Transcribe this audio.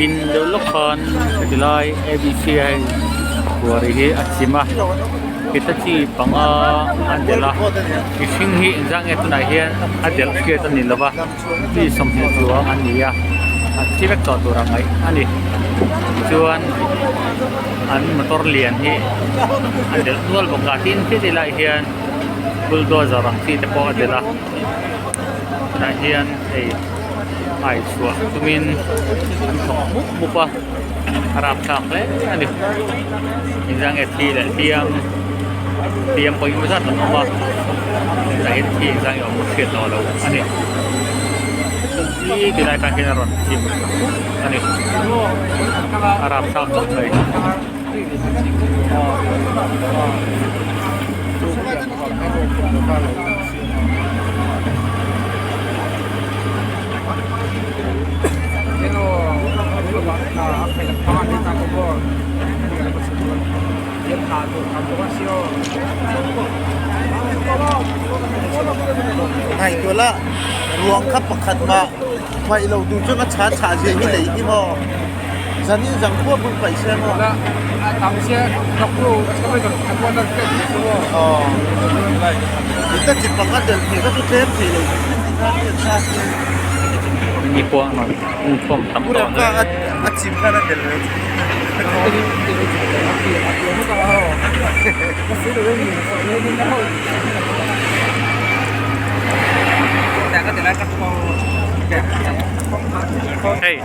In deuh lawk khan heti lai a b c a hei khuar hi a chim a hitachi panga a delh a mihring hi engzah nge tunah hian a delh hriat a ni lo va mi sawmhnih chuang an ni a an thi vek tawh tur a ngaih a ni tichuan an motor lian hi a delh nual bawk a tin khi ti laiah hian bulldozer ang chi te pawh a delh a tunah hian hei ai chhuah tumin an thawk mup mup a a rapthlak hle a ni engzah nge thi leh hliam hliam pawh engemaw zat an awm a tunah hian thi engzah nge awm hriat tawh loh a ni ti lai khan hian a rawn chim a ni a rapthlak khawp mai. Ngaihtuah la, ruang kha pakhat mah hmaih lo tur chuan a chha chhah zia hi lei hi maw? Zanin zang khua bul paih se maw? Aw, ita chi panga del thei kha chu tlem thei lo Mi pawh an rawn inkhawm tam tawh hle. A chim khan a del ve chu. Hei.